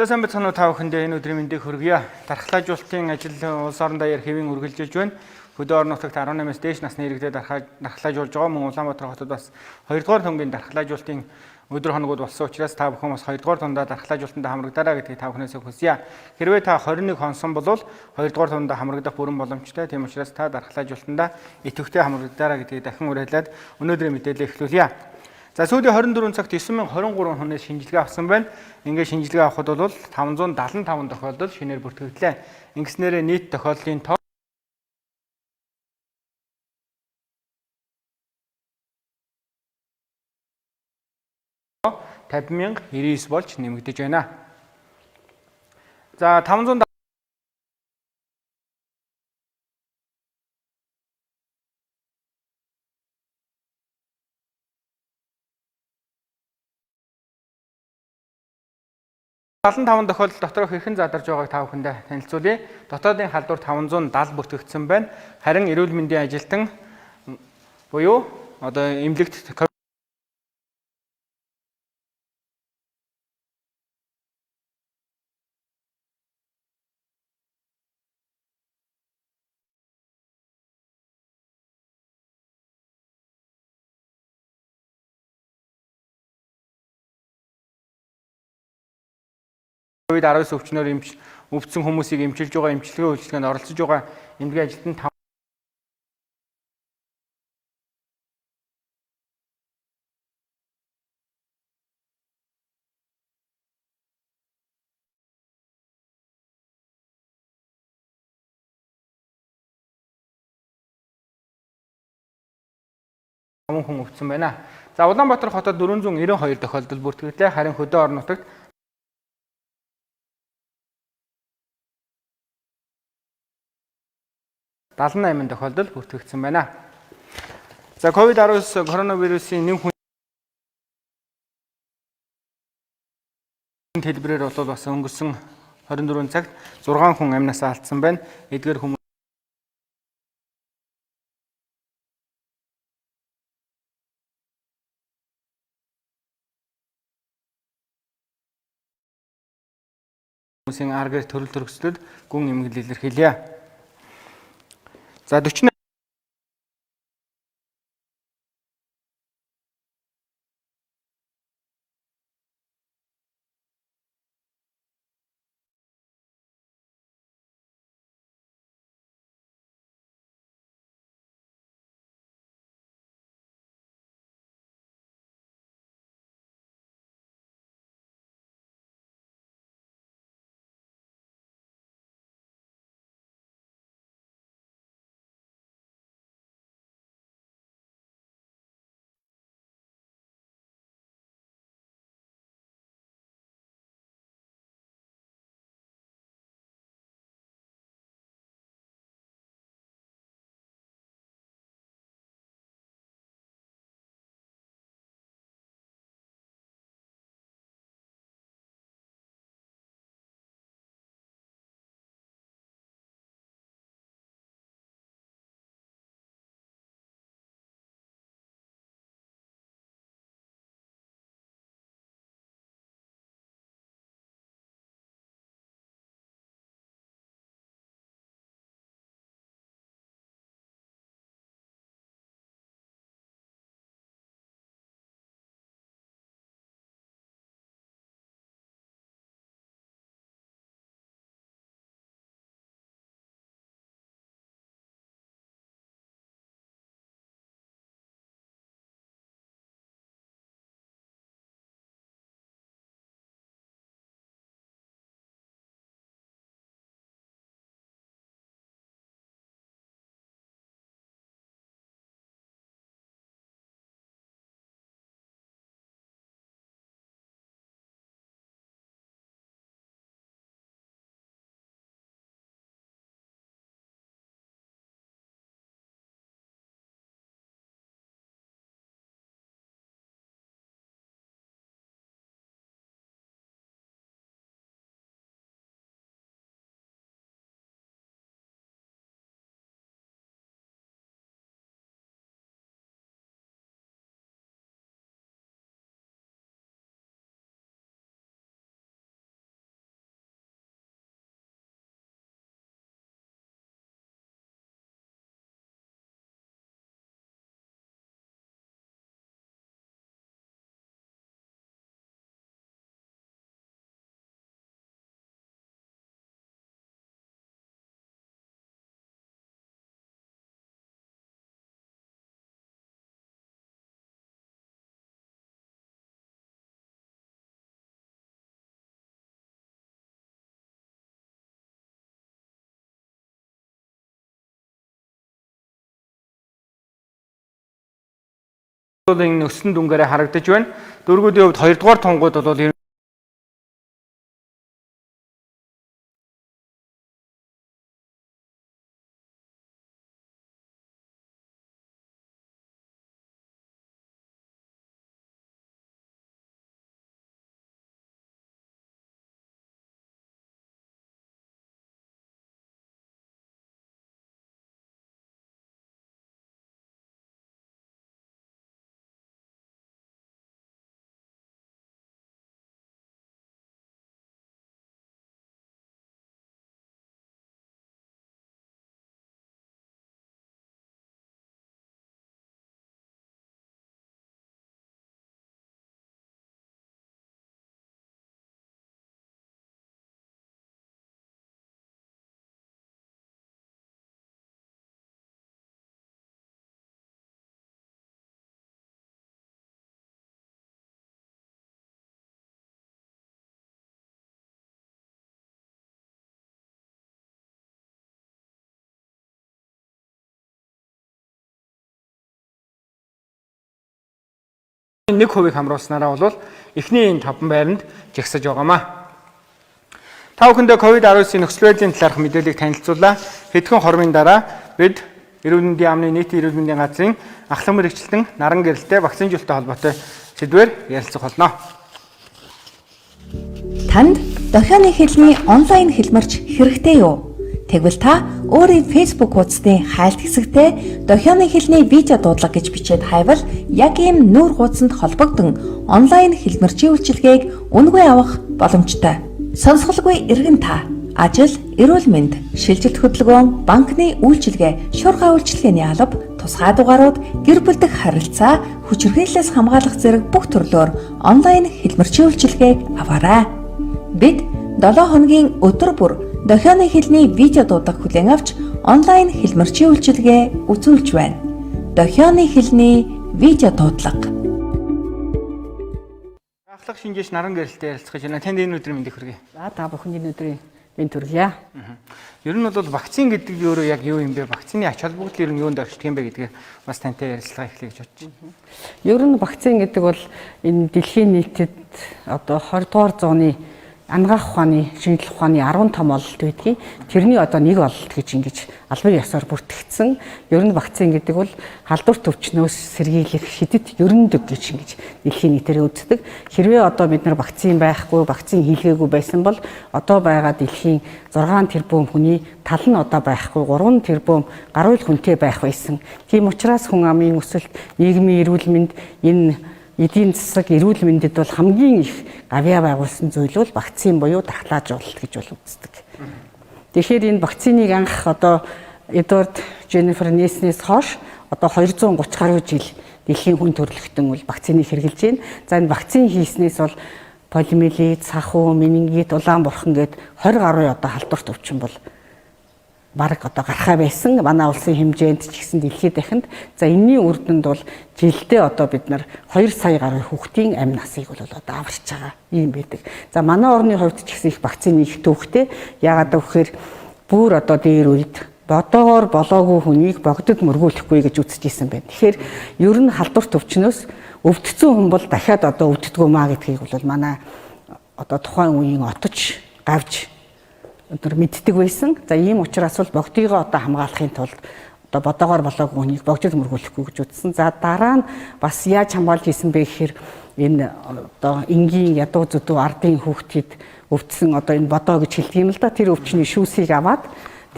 За сайн байцгаана уу, та бүхэндээ энэ өдрийн мэндийг хүргье. Дархлаажуулалтын ажил улс орон даяар хэвийн үргэлжилж байна. Хөдөө орон нутагт 18-аас дээш насны иргэдэд дархлаажуулж байгаа. Мөн Улаанбаатар хотод бас 2 дугаар тунгийн дархлаажуулалтын өдөр хоногуд болсон учраас та бүхэн бас 2 дугаар тундаа дархлаажуулалтанд хамрагдаарай гэдгийг та бүхнээс хүсье. Хэрвээ та 21 хонсон бол 2 дугаар тундаа хамрагдах бүрэн боломжтой. Тийм учраас та дархлаажуулалтанд идэвхтэй хамрагдаарай гэдгийг дахин уриалаад өнөөдрийн мэдээлэл эхлүүлье. За сүүлийн 24 цагт 9023 хүнээс шинжилгээ авсан байна. Ингээд шинжилгээ авахд бол 575 тохиолдол шинээр бүртгэгдлээ. Ингэснээр нийт тохиолдлын тоо 50,099 болж нэмэгдэж байна. За 575 тохиолдол доторх хэрхэн задарч байгааг та бүхэндээ танилцуулъя. Дотоодын халдвар 570 бүртгэгдсэн байна. Харин эрүүл мэндийн ажилтан буюу одоо эмнэлэгт COVID-19 өвчнөөр өвдсөн хүмүүсийг эмчилж байгаа эмчилгээ үйлчилгээнд оролцож байгаа эмнэлгийн ажилтнанд 5 хүн өвдсөн байна. За Улаанбаатар хотод 492 тохиолдол бүртгэлээ. Харин хөдөө орон нутагт 78 тохиолдол бүртгэгдсэн байна. За COVID-19 коронавирусын нэм хүн хэлбэрээр бол бас өнгөрсөн 24 цагт 6 хүн амнасаа алдсан байна. Эдгээр хүмүүсийн ар гэр төрөл төрөсөлд гүн эмгэл илэрхийлье. За 48 Энэ өссөн дүнгээрээ харагдаж байна. Дөргүүдийн хувьд 2 дугаар тунгууд бол нэг хувийг хамруулснараа бол эхний энэ 5 байранд жагсаж байгаамаа. Та бүхэндээ COVID-19-ийн нөхцөл байдлын талаарх мэдээллийг танилцууллаа. Хэдхэн хормын дараа бид Эрүүл мэндийн яамны нийтийн эрүүл мэндийн газрын ахлах мэргэжилтэн наран гэрэлтэй вакцинжуулалттай холбоотой сэдвээр ярилцах болно. Танд дохионы хэлний онлайн хэлмэрч хэрэгтэй юу? Тэгвэл та өөрийн Facebook хуудасны хайлт хэсэгтээ дохионы хэлний видео дуудлага гэж бичээд хайвал яг ийм нүүр хуудсанд холбогдсон онлайн хэлмэрчийн үйлчилгээг үнэгүй авах боломжтой. Сонсголгүй эргэн та ажил, эрүүл мэнд, шилжилт хөдөлгөөн, банкны үйлчилгээ, шуурхай үйлчилгээний алба, тусгай дугаарууд, гэр бүл дэх харилцаа, хүчирхийллээс хамгаалах зэрэг бүх төрлөөр онлайн хэлмэрчийн үйлчилгээг аваарай. Бид 7 хоногийн өдөр бүр дохионы хэлний видео дуудлага хүлээн авч онлайн хэлмэрчийн үйлчилгээ үзүүлж байна. Дохионы хэлний видео дуудлага. Ахлах шинжээч наран гэрэлтэй ярилцах гэж байна. Танд энэ өдрийн мэндийг хүргэе. За та бүхэнд энэ өдрийн мэнд хүргье. Ер нь бол вакцин гэдэг өөрөө яг юу юм бэ? Вакцины ач холбогдол ер нь юунд оршдог юм бэ гэдгээр бас тантай ярилцлага эхлэе гэж бодож байна. Ер нь вакцин гэдэг бол энэ дэлхийн нийтэд одоо 20 дугаар зууны анагаах ухааны, шинжлэх ухааны 10 том ололт байдгийг тэрний одоо нэг ололт гэж ингэж албан ёсоор бүртгэгдсэн. Ер нь вакцин гэдэг бол халдвар төвчнөөс сэргийлэх шидэт ерөндөг гэж ингэж дэлхийн нийтээр үздэг. Хэрвээ одоо бид нар вакцин байхгүй, вакцин хийлгээгүй байсан бол одоо байгаа дэлхийн 6 тэрбум хүний тал нь одоо байхгүй, 3 тэрбум гаруй л хүнтэй байх байсан. Тийм учраас хүн амын өсөлт, нийгмийн эрүүл мэнд, энэ эдийн засаг, эрүүл мэндэд бол хамгийн их гавьяа байгуулсан зүйл бол вакцин буюу дархлаажуулалт гэж бол үздэг. Тэгэхээр энэ вакциныг анх одоо Эдвард Дженнифер нээснээс хойш одоо 230 гаруй жил дэлхийн хүн төрөлхтөн бол вакциныг хэрэглэж байна. За энэ вакцин хийснээс бол полиомиелит, сахуу, менингит, улаан бурхан гээд 20 гаруй одоо халдвар төвчин бол бараг одоо гарахаа байсан. Манай улсын хэмжээнд ч гэсэн дэлхийд дахинд. За энэний үр дүнд бол жилдээ одоо бид нар 2 сая гаруй хүүхдийн амь насыг бол одоо аварч байгаа юм байдаг. За манай орны хувьд ч гэсэн их вакцины их төвхтэй. Яагаад гэвэл бүр одоо дээр үед бодоогоор болоогүй хүнийг богдод мөргүүлэхгүй гэж үзэж исэн байна. Тэгэхээр ер нь халдвар төвчнөөс өвдсөн хүн бол дахиад одоо өвддгөө маа гэдгийг бол манай одоо тухайн үеийн отож гавж өндөр мэддэг байсан. За ийм учраас бол богдыгоо одоо хамгаалахын тулд одоо бодоогоор болоогүй хүнийг богдод мөргүүлэхгүй гэж үзсэн. За дараа нь бас яаж хамгаалж исэн бэ гэхээр энэ одоо энгийн ядуу зүдүү ардын хүүхдэд өвдсөн одоо энэ бодоо гэж хэлдэг юм л да. Тэр өвчний шүүсийг аваад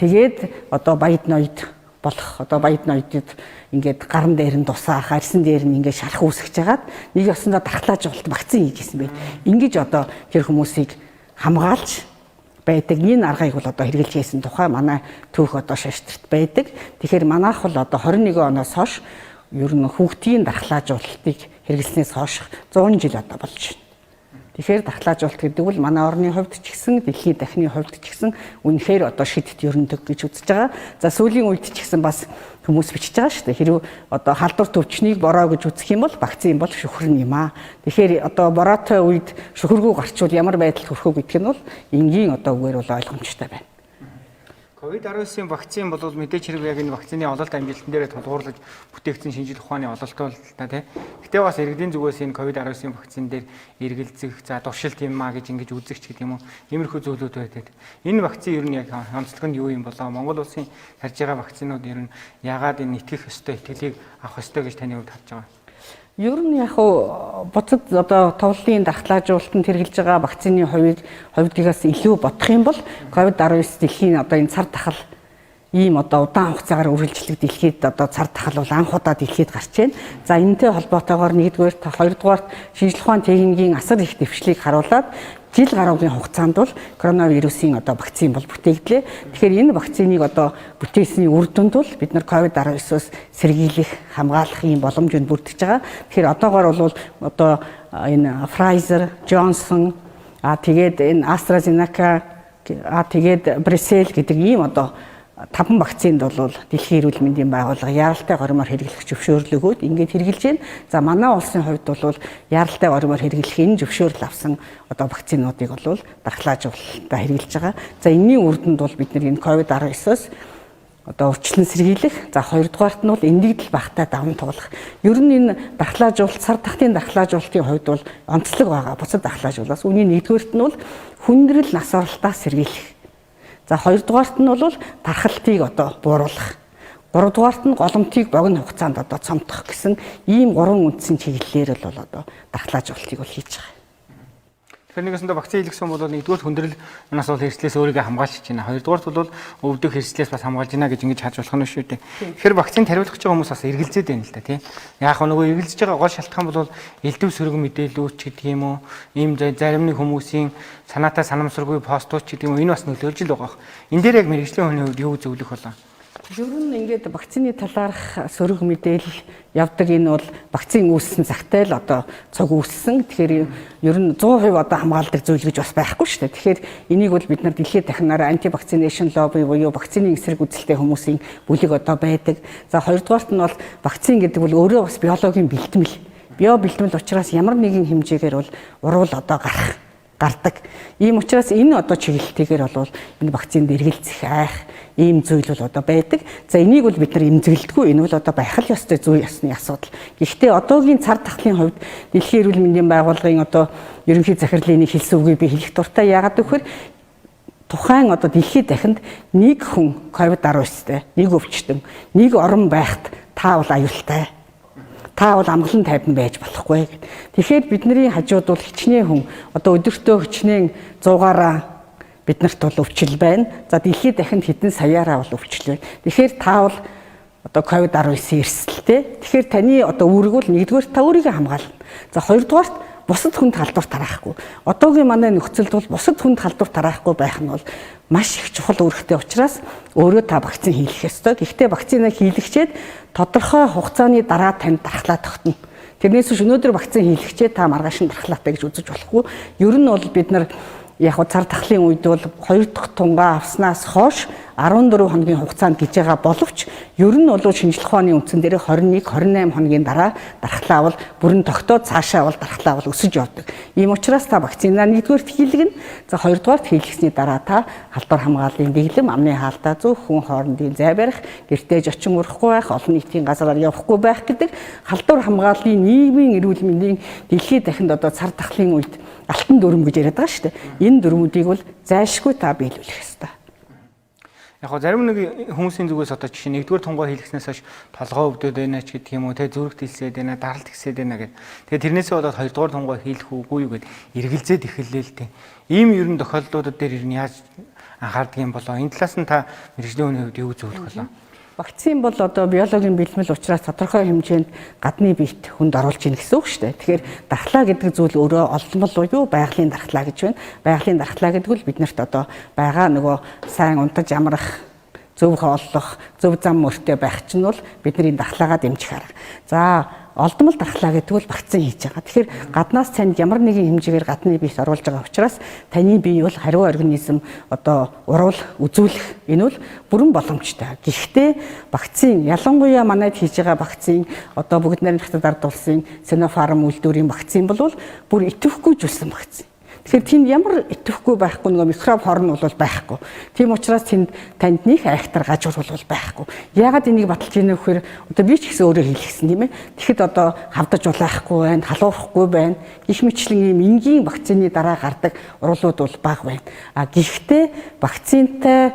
тэгээд одоо баяд ноёд болох одоо баяд ноёдод ингээд гаран дээр нь тусаах, арьсан дээр нь ингээд шарах үүсгэж хагаад нэг ёсондоо дархлаажуулалт вакцин хийж исэн байх. Ингэж одоо тэр хүмүүсийг хамгаалж байдаг. Энэ аргыг бол одоо хэрэглэж хийсэн тухай манай түүх одоо шаштрт байдаг. Тэгэхээр манайх бол одоо 21 оноос хойш ер нь хүүхдийн дархлаажуулалтыг хэрэглэснээс хойш 100 жил одоо болж байна. Тэгэхээр дархлаажуулалт гэдэг бол манай орны хувьд ч гэсэн дэлхийн дахны хувьд ч гэсэн үнэхээр одоо шидэт ерөндөг гэж үзэж байгаа. За сүүлийн үед ч гэсэн бас хүмүүс бичиж байгаа шүү дээ. Хэрвээ одоо халдвар төвчнийг бороо гэж үзэх юм бол вакцин бол шүхрэн юм аа. Тэгэхээр одоо бороотой үед шүхэргүй гарчвал ямар байдалд хүрэх вэ гэдг нь бол энгийн одоо үгээр бол ойлгомжтой байна. COVID-19-ийн вакцин бол мэдээч хэрэг яг энэ вакцины ололт амжилтан дээр тулгуурлаж бүтээгдсэн шинжлэх ухааны ололт бол та тий. Гэтэ бас иргэдийн зүгээс энэ COVID-19-ийн вакцин дээр эргэлзэх, за туршилт юм а гэж ингэж үзэх ч гэдэг юм уу. Иймэрхүү зүйлүүд байдаг. Энэ вакцин ер нь яг онцлог нь юу юм болоо? Монгол улсын тарж байгаа вакцинууд ер нь яагаад энэ итгэх ёстой, итгэлийг авах ёстой гэж таны хувьд харж байгаа? Ер нь яг буцад одоо товлын дархлаажуулалтанд хэрэглэж байгаа вакцины хувийг хувьдгаас илүү бодох юм бол COVID-19 дэлхийн одоо энэ цар тахал ийм одоо удаан хугацаагаар үргэлжлэх дэлхийд одоо цар тахал бол анх удаа дэлхийд гарч байна. За энэтэй холбоотойгоор нэгдүгээр, хоёрдугаарт шинжлэх ухааны техникийн асар их дэвшлийг харуулад жил гаруйгийн хугацаанд бол коронавирусын одоо вакцин бол бүтээгдлээ. Тэгэхээр энэ вакциныг одоо бүтээсний үр дүнд бол бид нар COVID-19-оос сэргийлэх, хамгаалах ийм боломж нь бүрдэж байгаа. Тэгэхээр одоогоор бол одоо энэ Pfizer, Johnson, тэгээд энэ AstraZeneca, тэгээд Брюссел гэдэг ийм одоо 5 вакцинд бол Дэлхийн эрүүл мэндийн байгууллага яаралтай горимоор хэрэглэх зөвшөөрөл өгөөд ингээд хэрэглэж байна. За манай улсын хувьд бол яаралтай горимоор хэрэглэх энэ зөвшөөрөл авсан одоо вакцинуудыг бол дархлаажуулалтаа хэрэглэж байгаа. За энэний үр дүнд бол бид нар энэ COVID-19-оос одоо өвчлөн сэргийлэх. За хоёрдугаарт нь бол эндэгдэл багтай даван туулах. Ер нь энэ дархлаажуулалт, сар тахтын дархлаажуулалтын хувьд бол онцлог байгаа. Бусад дархлаажуулаас үүний нэгдүгээрт нь бол хүндрэл нас оролтоос сэргийлэх. За хоёрдугаарт нь бол тархалтыг одоо бууруулах. Гуравдугаарт нь голомтыг богино хугацаанд одоо цомтох гэсэн ийм гурван үндсэн чиглэлээр бол одоо дархлаажуулалтыг бол хийж байгаа. Тэгэхээр нэгэсэндээ вакцин хийлгэсэн бол нэгдүгээр хүндрэл нас бол эрсдлээс өөрийгөө хамгаалж байна. Хоёрдугаарт бол өвдөх эрсдлээс бас хамгаалж байна гэж ингэж харж болох нь шүү дээ. Тэгэхээр вакцин тариулах гэж байгаа хүмүүс бас эргэлзээд байна л да тий. Яг нөгөө эргэлзэж байгаа гол шалтгаан бол элдв сөрөг мэдээлүүд ч гэдэг юм уу, ийм зарим нэг хүмүүсийн санаатай санамсаргүй постууд ч гэдэг юм уу, энэ бас нөлөөлж л байгаа. Энэ дээр яг мэргэжлийн хүний хувьд юу зөвлөх болоо? Ер нь ингээд вакцины талаарх сөрөг мэдээлэл явдаг энэ бол вакцин үүссэн цагтай л одоо цуг үүссэн. Тэгэхээр ер нь 100% одоо хамгаалдаг зүйл гэж бас байхгүй шүү дээ. Тэгэхээр энийг бол бид нар дэлхийд дахинаар anti vaccination lobby буюу вакцины эсрэг үзэлтэй хүмүүсийн бүлэг одоо байдаг. За хоёрдугаарт нь бол вакцин гэдэг бол өөрөө бас биологийн бэлтгэл. Био бэлтгэл учраас ямар нэгэн хэмжээгээр бол уруул одоо гардаг. Ийм учраас энэ одоо чиглэлтэйгээр бол энэ вакцинд эргэлзэх, айх ийм зүйл бол одоо байдаг. За энийг бол бид нар эмзэгэлдэггүй. Энэ бол одоо байх л ёстой зүй ёсны асуудал. Гэхдээ одоогийн цар тахлын хувьд Дэлхийн эрүүл мэндийн байгууллагын одоо ерөнхий захирлын нэг хэлсэн үгийг би хэлэх дуртай. Яагаад гэвэл тухайн одоо дэлхийд дахинд нэг хүн COVID-19-тэй, нэг өвчтөн, нэг орон байхад та бол аюултай. Та бол амгалан тайван байж болохгүй гэд. Тэгэхээр бидний хажууд бол хичнээн хүн одоо өдөртөө хичнээн 100-аараа биднэрт бол өвчл байна. За дэлхийд дахинд хэдэн саяараа бол өвчл байна. Тэгэхээр та бол одоо COVID-19 эрсдэлтэй. Тэгэхээр таны одоо үүрэг бол нэгдүгээр та өөрийгөө хамгаална. За хоёрдугаарт бусад хүнд халдвар тараахгүй. Одоогийн манай нөхцөлд бол бусад хүнд халдвар тараахгүй байх нь бол маш их чухал үүрэгтэй учраас өөрөө та вакцин хийлгэх ёстой. Гэхдээ вакцинаа хийлгчээд тодорхой хугацааны дараа танд дархлаа тогтно. Тэрнээс биш өнөөдөр вакцин хийлгчээд та маргааш нь дархлаатай гэж үзэж болохгүй. Ер нь бол бид нар яг цар тахлын үед бол хоёр дахь тунгаа авснаас хойш 14 хоногийн хугацаанд гэж байгаа боловч ер нь бол шинжлэх ухааны үндсэн дээр 21, 28 хоногийн дараа дархлаа бол бүрэн тогтоод цаашаа бол дархлаа бол өсөж явдаг. Ийм учраас та вакцинаа нэгдүгээрт хийлгэнэ. За хоёрдугаарт хийлгэсний дараа та халдвар хамгааллын дэглэм, амны хаалтаа зүүх, хүн хоорондын зай барих, гэртээ очин урахгүй байх, олон нийтийн газраар явахгүй байх гэдэг халдвар хамгааллын нийгмийн эрүүл мэндийн дэлхийд дахинд одоо цар тахлын үед алтан дүрм гэж яриад байгаа шүү дээ. Энэ дүрмүүдийг бол зайлшгүй та биелүүлэх ёстой. Яг гоо зарим нэг хүмүүсийн зүгээс одоо жишээ нэгдүгээр тунгаа хийлгэснээс хойш толгой өвдөд байна ч гэдэг юм уу, тэ зүрх дэлсээд байна, даралт гисээд байна гэд. Тэгээ тэрнээсээ болоод хоёрдугаар тунгаа хийлэх үгүй юу гэд эргэлзээд эхэллээ л тэ. Ийм ер нь тохиолдлуудад дээр ер нь яаж анхаардаг юм болоо? Энэ талаас нь та мэргэжлийн хүний хувьд юу зөвлөх болоо? Вакцин бол одоо биологийн бэлтгэл учраас тодорхой хэмжээнд гадны биет хүнд оруулж ийн гэсэн үг шүү дээ. Тэгэхээр дархлаа гэдэг зүйл өөрөө олдмол буюу байгалийн дархлаа гэж байна. Байгалийн дархлаа гэдэг нь биднэрт одоо байгаа нөгөө сайн унтаж амрах, зөв хооллох, зөв зам мөртэй байх чинь бол бидний дархлаагаа дэмжих арга. За олдмол дархлаа гэдэг бол вакцин хийж байгаа. Тэгэхээр гаднаас танд ямар нэгэн хэмжээгээр гадны биет оруулж байгаа учраас таны бие бол хариу организм одоо уруул үзүүлэх энэ бол бүрэн боломжтой. Гэхдээ вакцин ялангуяа манайд хийж байгаа вакцин одоо бүгд найрамдах Хятад ард улсын Sinopharm үйлдвэрийн вакцин бол бүр идэвхгүй зүйлсэн вакцин. Тэгэхээр тэнд ямар идэвхгүй байхгүй, нөгөө микроб хорн бол байхгүй. Тийм учраас тэнд танд нэх айхтар гажуур бол байхгүй. Яагаад энийг баталж ийнэ гэхээр одоо би ч гэсэн өөрөө хийлгэсэн, тийм ээ. Тэгэхэд одоо хавдаж улаахгүй байна, халуурахгүй байна. Гэх мэтлэн ийм энгийн вакцины дараа гардаг уруулууд бол бага байна. А гэхдээ вакцинтай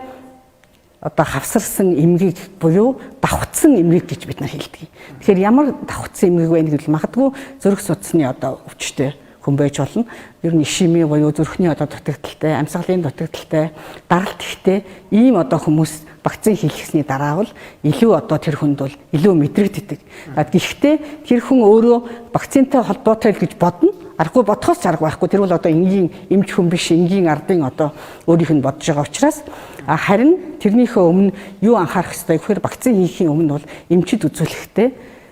одоо хавсарсан эмгэг буюу давхцсан эмгэг гэж бид нар хэлдэг. Тэгэхээр ямар давхцсан эмгэг вэ гэвэл магадгүй зүрх судасны одоо өвчтэй хүн байж болно. Ер нь ишеми буюу зүрхний одоо дутагдaltaй, амьсгалын дутагдaltaй, даралт ихтэй ийм одоо хүмүүс вакцин хийлгэсний дараа бол илүү одоо тэр хүнд бол илүү мэдрэгддэг. Гэхдээ тэр хүн өөрөө вакцинтай холбоотой л гэж бодно. Аргагүй бодохоос арга байхгүй. Тэр бол одоо энгийн эмч хүн биш, энгийн ардын одоо өөрийнх нь бодож байгаа учраас харин тэрнийхээ өмнө юу анхаарах ёстой гэхээр вакцин хийхийн өмнө бол эмчид үзүүлэхдээ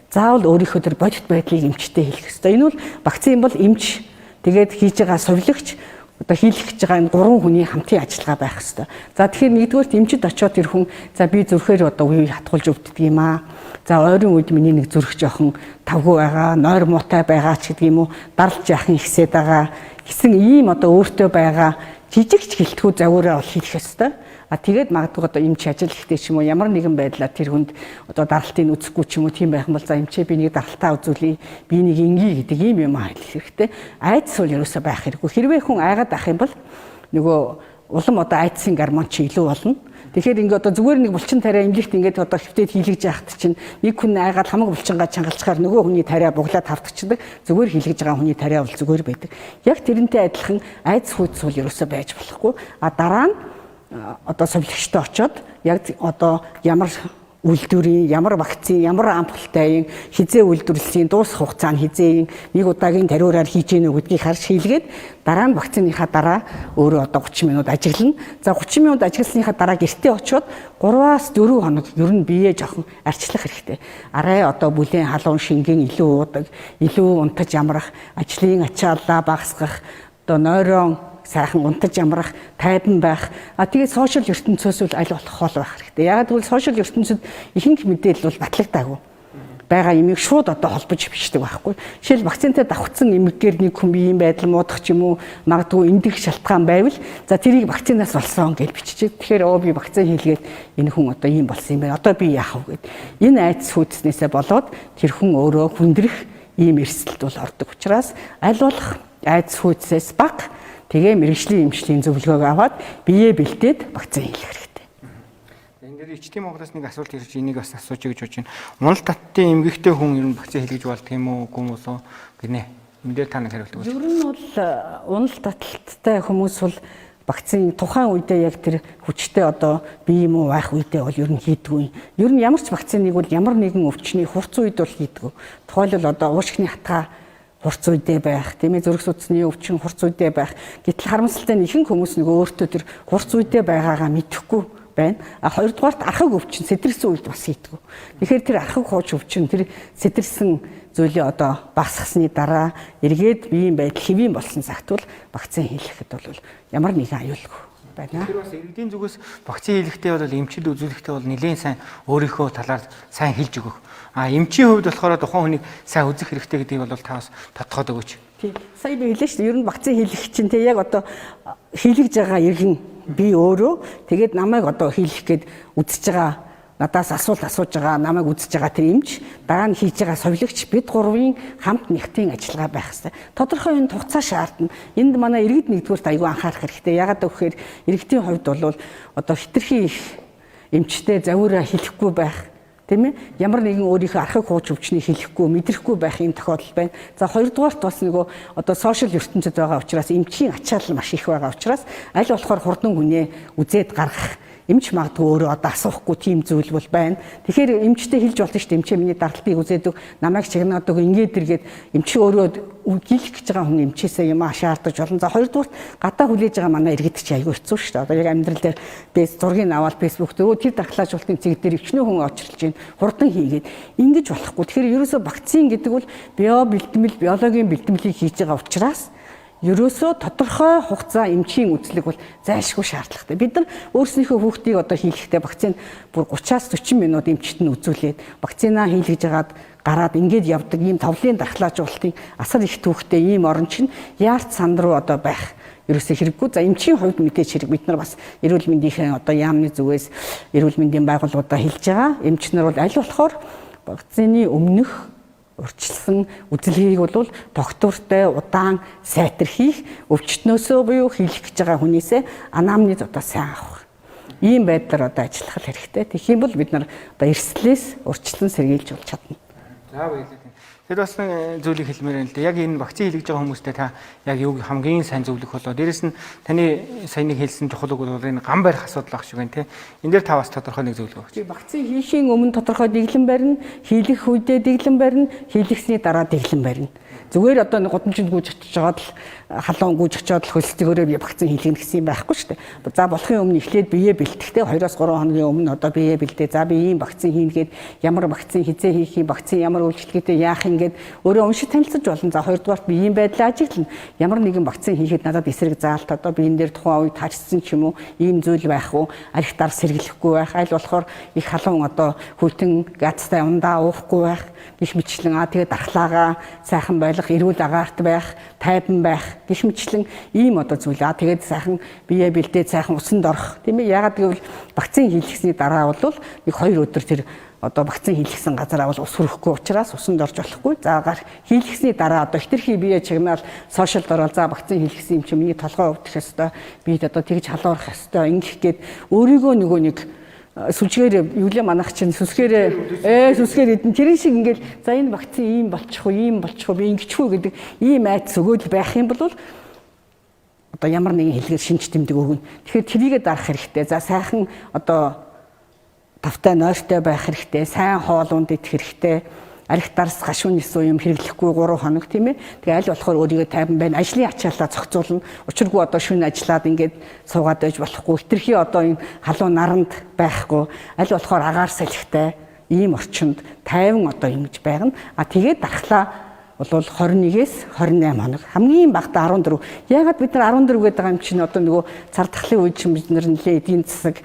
заавал өөрийнхөө тэр бодит байдлыг эмчтэй хэлэх ёстой. Энэ бол вакцин бол эмч, тэгээд хийж байгаа сувилагч, одоо хийлгэх гэж байгаа энэ гурван хүний хамтын ажиллагаа байх ёстой. За, тэгэхээр нэгдүгээрт эмчид очиод тэр хүн за би зүрхээр одоо үе хатгуулж өвддөг юм аа. За, ойрын үед миний нэг зүрх жоохон тавгүй байгаа, нойр муутай байгаа ч гэдэг юм уу, даралт яахан ихсээд байгаа гэсэн ийм одоо өөртөө байгаа жижигч гэлтгүү загвараа бол хийх ёстой. А тэгээд магадгүй одоо эмч ажил ихтэй ч юм уу, ямар нэгэн байдлаар тэр хүнд одоо даралтыг үзэхгүй ч юм уу, тийм байх юм бол за эмчээ би нэг даралтаа үзүүлье, би нэг ингийн гэдэг ийм юм хэлэх хэрэгтэй. Айдас бол ерөөсөө байх хэрэггүй. Хэрвээ хүн айгаад ах юм бол нөгөө улам одоо айдсын гормон чи илүү болно. Тэгэхээр ингээ одоо зүгээр нэг булчин тариа эмнэлэгт ингээд одоо хэвтээд хийлгэж яхад чинь нэг хүн айгаад хамаг булчингаа чангалчаар нөгөө хүний тариа буглаад тавтчихдаг. Зүгээр хийлгэж байгаа хүний тариа бол зүгээр байдаг. Яг тэрнтэй адилхан айдас хүйц бол ерөөсөө байж болохгүй. А дараа нь одоо сувилагчтай очоод яг одоо ямар үйлдвэрийн, ямар вакцин, ямар ампултай, хизээ үйлдвэрлэсэн, дуусах хугацаа нь хизээ, нэг удаагийн тариураар хийж гэнэ гэдгийг харж хийлгээд дараа нь вакциныхаа дараа өөрөө одоо 30 минут ажиглана. За, 30 минут ажигласныхаа дараа гэртээ очиод 3-аас 4 хоног ер нь биеэ жоохон арчлах хэрэгтэй. Арай одоо бүлээн халуун шингэн илүү уудаг, илүү унтаж амрах, ажлын ачааллаа багасгах, одоо нойрон сайхан унтаж амрах, тайван байх. А тэгээд сошиал ертөнцөөс бол аль болох хол байх хэрэгтэй. Яагаад гэвэл сошиал ертөнцид ихэнх мэдээлэл бол батлагдаагүй байгаа юмыг шууд одоо холбож бичдэг байхгүй. Жишээл вакцинтай давхцсан эмгэгээр нэг хүн биеийн байдал муудах ч юм уу, магадгүй эндэх шалтгаан байвал за тэрийг вакцинаас болсон гэж биччихээ. Тэгэхээр оо би вакцин хийлгээд энэ хүн одоо ийм болсон юм байна. Одоо би яах вэ гэд. Энэ айдас хүйцснээсээ болоод тэр хүн өөрөө хүндрэх ийм эрсдэлд бол ордог учраас аль болох айдас хүйцээс бага, тэгээ мэргэжлийн эмчлийн зөвлөгөөг аваад биеэ бэлдээд вакцин хийх хэрэгтэй. Энэ дээр ичтийн Монголоос нэг асуулт ирж, энийг бас асууж гэж бодож байна. Уналт таттын эмгэгтэй хүн ер нь вакцин хийлгэж болдго юм уу, үгүй юм уу гинэ. Энэ дээр та нэг хариулт өгөөч. Ер нь бол уналт таталттай хүмүүс бол вакцин тухайн үедээ яг тэр хүчтэй одоо бие юм уу байх үедээ бол ер нь хийдгүй. Ер нь ямар ч вакциныг бол ямар нэгэн өвчний хурц үед бол хийдгүй. Тухайлбал одоо уушгины хатгаа хурц үедээ байх, тийм ээ, зүрх судасны өвчин хурц үедээ байх. Гэтэл харамсалтай нь ихэнх хүмүүс нэг өөртөө тэр хурц үедээ байгаагаа мэдэхгүй байна. А хоёрдугаарт архаг өвчин сэтэрсэн үед бас хийдэггүй. Тэгэхээр тэр архаг хууч өвчин тэр сэтэрсэн зүйлээ одоо багасгасны дараа эргээд биеийн байдал хэвийн болсон цагт бол вакцин хийлгэхэд бол ямар нэгэн аюулгүй байна. Тэр бас иргэдийн зүгээс вакцин хийлгэхдээ бол эмчид үзүүлэхдээ бол нэлээд сайн өөрийнхөө талаар сайн хэлж өгөх. А эмчийн хувьд болохоор тухайн хүнийг сайн үзэх хэрэгтэй гэдгийг бол та бас тодтогоод өгөөч. Тийм. Сая би хэлээ шүү дээ. Ер нь вакцин хийлгэх чинь те яг одоо хийлгэж байгаа иргэн би өөрөө, тэгээд намайг одоо хийлгэх гээд үзэж байгаа, надаас асуулт асууж байгаа, намайг үзэж байгаа тэр эмч, дараа нь хийж байгаа сувилагч, бид гурвын хамт нэгтийн ажиллагаа байх хэрэгтэй. Тодорхой энэ хугацаа шаардна. Энд манай иргэд нэгдүгээрт аюу анхаарах хэрэгтэй. Яагаад гэвэл иргэдийн хувьд бол одоо хитрхи их эмчтэй загвараа хэлэхгүй байх, тийм ээ, ямар нэгэн өөрийнхөө архаг хууч өвчнийг хэлэхгүй, мэдрэхгүй байх юм тохиолдол байна. За, хоёрдугаарт бас нөгөө одоо сошиал ертөнцид байгаа учраас эмчийн ачаал маш их байгаа учраас аль болохоор хурдан хүнээ үзээд гаргах, эмч магадгүй өөрөө одоо асуухгүй тийм зүйл бол байна. Тэгэхээр эмчтэй хэлж болно шүү дээ. Эмчээ миний даралтыг үзээд өг, намайг чагнаад өг, ингээд эргээд эмч өөрөө гийлэх гэж байгаа хүн эмчээсээ юм шаардаж болно. За, хоёрдугаарт гадаа хүлээж байгаа манай иргэд чи айгүй хэцүү шүү дээ. Одоо яг амьдрал дээр би зургийг аваад Facebook дээр тэр дархлаажуулалтын цэг дээр өвчнөө хүн очрлж байна. Хурдан хийгээд ингэж болохгүй. Тэгэхээр ерөөсөө вакцин гэдэг бол био бэлтгэл, биологийн бэлтгэлийг хийж байгаа учраас ерөөсөө тодорхой хугацаа эмчийн үзлэг бол зайлшгүй шаардлагатай. Бид нар өөрснийхөө хүүхдийг одоо хийлгэхдээ вакцин бүр 30-аас 40 минут эмчт нь үзүүлээд вакцинаа хийлгэж хагаад гараад ингээд явдаг ийм товлын дархлаажуулалтын асар их түүхтэй ийм орн чинь яарт санд руу одоо байх ерөөсөө хэрэггүй. За эмчийн хувьд мэдээж хэрэг, бид нар бас эрүүл мэндийн одоо яамны зүгээс эрүүл мэндийн байгууллагуудаа хэлж байгаа. Эмч нар бол аль болохоор вакцины өмнөх урьдчилсан үзэлгээг бол тогтвортой удаан сайтар хийх, өвчтнөөсөө буюу хийлэх гэж байгаа хүнээсээ анамнез одоо сайн авах. Ийм байдлаар одоо ажиллах хэрэгтэй. Тэгэх юм бол бид нар одоо эрсдлээс урьдчилан сэргийлж болж чадна. За, баярлалаа. Тэр бас нэг зүйлийг хэлмээр байна л да. Яг энэ вакцин хийлгэж байгаа хүмүүстэй та яг юуг хамгийн сайн зөвлөх болоо. Дээрэс нь таны саяны хэлсэн чухал үг бол энэ гам барих асуудал байх шиг байна те. Энэ дээр та бас тодорхой нэг зөвлөгөө өгч. Вакцин хийхийн өмнө тодорхой дэглэм барина, хийлгэх үедээ дэглэм барина, хийлгэсний дараа дэглэм барина. Зүгээр одоо нэг гудамжинд гүйж очиж жоод л, халуун гүйж очиод л хөлсдөгөөрөө би вакцин хийлгэнэ гэсэн юм байхгүй шүү дээ. За, болохын өмнө эхлээд биеэ бэлтгэхдээ 2-3 хоногийн өмнө одоо биеэ бэлдээ. За, би ийм вакцин хийнэ гээд, ямар вакцин, хэзээ хийх юм, вакцин ямар үйлчилгээтэй, яах юм гээд өөрөө уншиж танилцаж болно. За, хоёрдугаарт би ийм байдлаа ажиглана. Ямар нэгэн вакцин хийхэд надад эсрэг заалт одоо би энэ дээр тухайн үед таарсан ч юм уу, ийм зүйл байх уу, арх дар сэргэлэхгүй байх, аль болохоор их халуун одоо хүйтэн газтай ундаа уухгүй байх гэх мэтчлэн, тэгээд дархлаагаа сайхан байлгах, эрүүл агаарт байх, тайван байх гэх мэтчлэн ийм одоо зүйл. Тэгээд сайхан бие бэлдээд сайхан усанд орох, тийм ээ. Яагаад гэвэл вакцин хийлгэсний дараа бол нэг 2 өдөр тэр одоо вакцин хийлгэсэн газар авал ус хүрэхгүй учраас усанд орж болохгүй. За, гар хийлгэсний дараа одоо хэтэрхий бие чагнаал сошиалд ороод, за, вакцин хийлгэсэн юм чи миний толгой өвдөх ёстой. Би одоо тэгж халуурах ёстой. Ингэх гээд өөрийгөө нөгөө нэг сүлжгээр юу лээ манайх чинь сүсгээр сүсгээр идэн тэрэн шиг ингээл, за, энэ вакцин ийм болчих уу, ийм болчих уу, би ингэчих үү гэдэг ийм айдас өгөөд байх юм бол одоо ямар нэгэн хэлгээр шинж тэмдэг өгнө. Тэгэхээр тэрийгэ дарах хэрэгтэй. За, сайхан одоо тавтай нойртой байх хэрэгтэй, сайн хоол унд идэх хэрэгтэй, арх дарс гашуун нисүү юм хэрэглэхгүй 3 хоног, тийм ээ. Тэгээ аль болохоор өөрийгөө тайван байна. Ажлын ачаалаа зохицуулна. Учиргүй одоо шүн ажиллаад ингээд суугаад байж болохгүй. Хэтэрхий одоо энэ халуун наранд байхгүй. Аль болохоор агаар салхитай ийм орчинд тайван одоо ингэж байгна. А тэгээд дархлаа бол 21-ээс 28 хоног. Хамгийн багадаа 14. Яагаад бид нар 14 гэдэг байгаа юм чинь одоо нөгөө цар тахлын үед чинь бид нар нэлээ эдийн засаг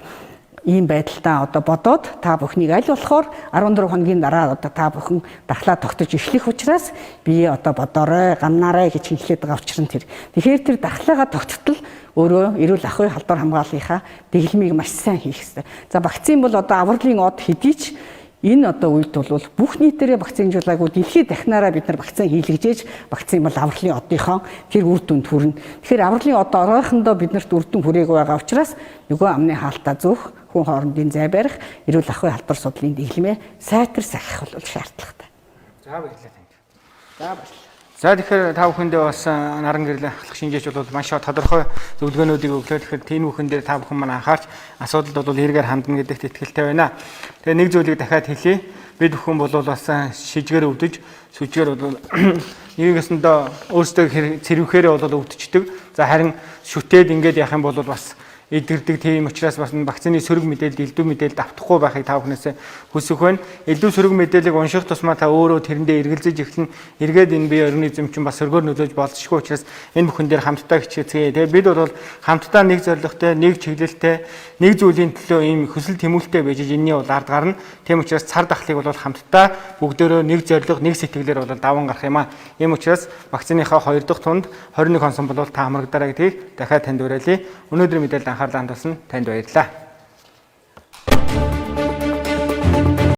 ийм байдалтай одоо бодоод та бүхнийг аль болохоор 14 хоногийн дараа одоо та бүхэн дархлаа тогтож эхлэх учраас бие одоо бодоорой, гамнаарай гэж хэлээд байгаа учир нь тэр. Тэгэхээр тэр дархлаагаа тогттол өөрөө эрүүл ахуй халдвар хамгааллынхаа дэглэмийг маш сайн хийх хэрэгтэй. За, вакцин бол одоо авралын од хэдий ч энэ одоо үед бол бүх нийтээрээ вакцинжуулаагүй дэлхийд дахнаараа бид нар вакцин хийлгэжээж вакцин бол авралын одынхоо тэр үр дүнд хүрнэ. Тэгэхээр авралын од оройхондоо биднэрт үр дүн хүрээгүй байгаа учраас нөгөө амны хаалтаа зөөх, хүн хоорондын зай барих, эрүүл ахуй халдвар судлалын дэглэмээ сайтар сахих бол шаардлагатай. За, баярлалаа танд. За, баярлалаа. За, тэгэхээр та бүхэндээ бас наран гэрэл ахлах шинжээч бол маш тодорхой зөвлөгөөнүүдийг өглөө. Тэгэхээр тийм бүхэн дээр та бүхэн маань анхаарч асуудалд бол эргээр хандна гэдэгт итгэлтэй байна. Тэгээ нэг зүйлийг дахиад хэлье. Бид бүхэн бол бас шижгээр өвдөж, сүжгээр бол нэг ёсондоо өөрсдөө цэрвэхээрээ бол өвдчихдөг. За, харин шүтээд ингээд явах юм бол бас эдгэрдэг. Тийм учраас бас вакцины сөрөг мэдээлэл, элдв мэдээлэлд автахгүй байхыг та бүхнээс хүсэх байна. Элдв сөрөг мэдээллийг унших тусмаа та өөрөө тэрэндээ эргэлзэж эхлэн, эргээд энэ бие организм чинь бас сөргөөр нөлөөж болзошгүй учраас энэ бүхэн дээр хамтдаа хичээцгээе. Тэгээ бид бол хамтдаа нэг зорилготой, нэг чиглэлтэй, нэг зүйлийн төлөө ийм хүсэл тэмүүлэлтэй байж энэний бол ард гарна. Тийм учраас цар тахлыг бол хамтдаа бүгдөөрөө нэг зорилго, нэг сэтгэлээр бол даван гарах юм аа. Ийм учраас вакциныхаа 2 дахь тунд 21 онсон бол та хамрагдаарай гэдгийг дахиад танд уриалъя. Өнөөдрийн мэдээлэлд анхаарлаа хандуулсан танд баярлалаа.